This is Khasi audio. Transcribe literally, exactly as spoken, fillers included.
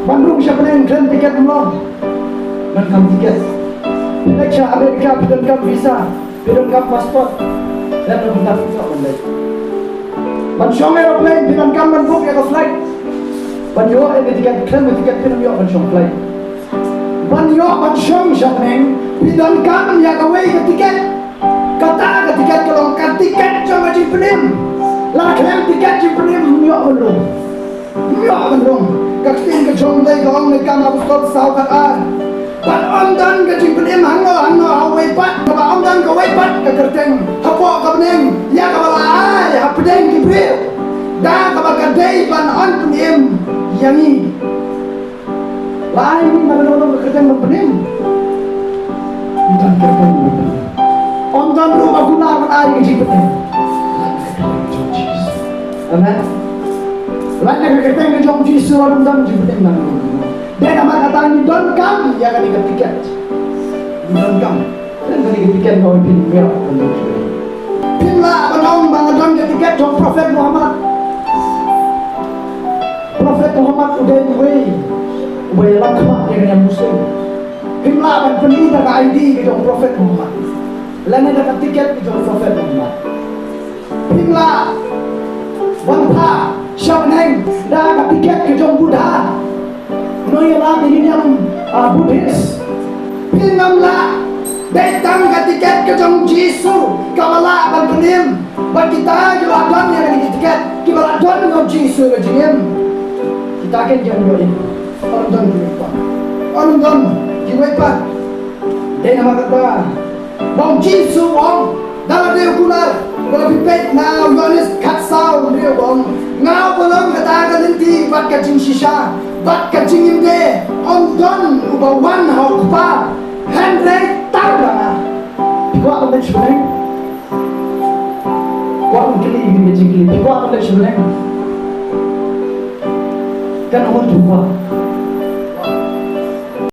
Ban rung sha bneng khlem tiket ym long. Donkam tiket. Phi leit sha America phi donkam visa, phi donkam passport. Lada phi donkam tiket ban leit. Ban shong aeroplane phi donkam ban book ïa ka flight. Ban ïoh ïa ka tiket, khlem ka tiket phim ïoh ban shong flight. Ban ïoh ban shong sha bneng phi donkam ïa kawei ka tiket. Kata ka tiket ka long ka tiket jong ka jingpynim. Lada khlem tiket jingpynim ym ïoh ban rung. Ym ïoh ban rung. Ka ktien ka jong U Blei ka ong ha Kam Apostol saw khat ar. Bad ym don ka jingpynim hangno hangno ha uwei pat, kaba ym don kawei pat ka kyrteng hapoh ka bneng ïa kaba la ai hapdeng ki briew da kaba ka dei ban yn pynim ïa ngi. La ai ngi na kano kano ka kyrteng ban pynim? Ym don kyrteng ban pynim. Ym don ruh ba kular ban ai ka jingpynim. Amen. Lait na ka kyrteng ka jong U Jisu ruh ym don jingpynim na kano kano. Dei namar kata ngi donkam ïa kane ka tiket. Ngi donkam. Kane ka tiket ka ong phin ïoh ban don jingpynim. Phim lah ban ong ba nga don ka tiket jong Prophet Muhammad. Prophet Muhammad u dei uwei uba ïalam khmat ïa ka niam Muslim. Phim lah ban pyni da ka I D ka jong Prophet Muhammad lane da ka tiket ka jong Prophet Muhammad. Phim lah ban phah sha bneng da ka tiket ka jong Buddha. Nongïalam ïa ki niam, ah, Buddhist. Phim lah, dei tang ka tiket ka jong Jisu kaba lah ban pynim. Bad kita kiba la don ïa kane ka tiket, kiba la don ïa u Jisu ha ka jingim, kita kin ïoh ïa u. Ym don kiwei pat. Ym don kiwei pat. Dei namar kata ba u Jisu u ong, da lade u kular, ba la phi peit na u Ïoannis khatsaw, hynriew, u ong, nga uba long kata ka lynti bad ka jingshisha bad ka jingim de, ym don uba wan ha u Kpa hynrei tang da nga. Phi kwah ban leit sha bneng? Kwah ban kylli ïa ka jingkylli, phi kwah ban leit sha bneng? Kan ong phi kwah.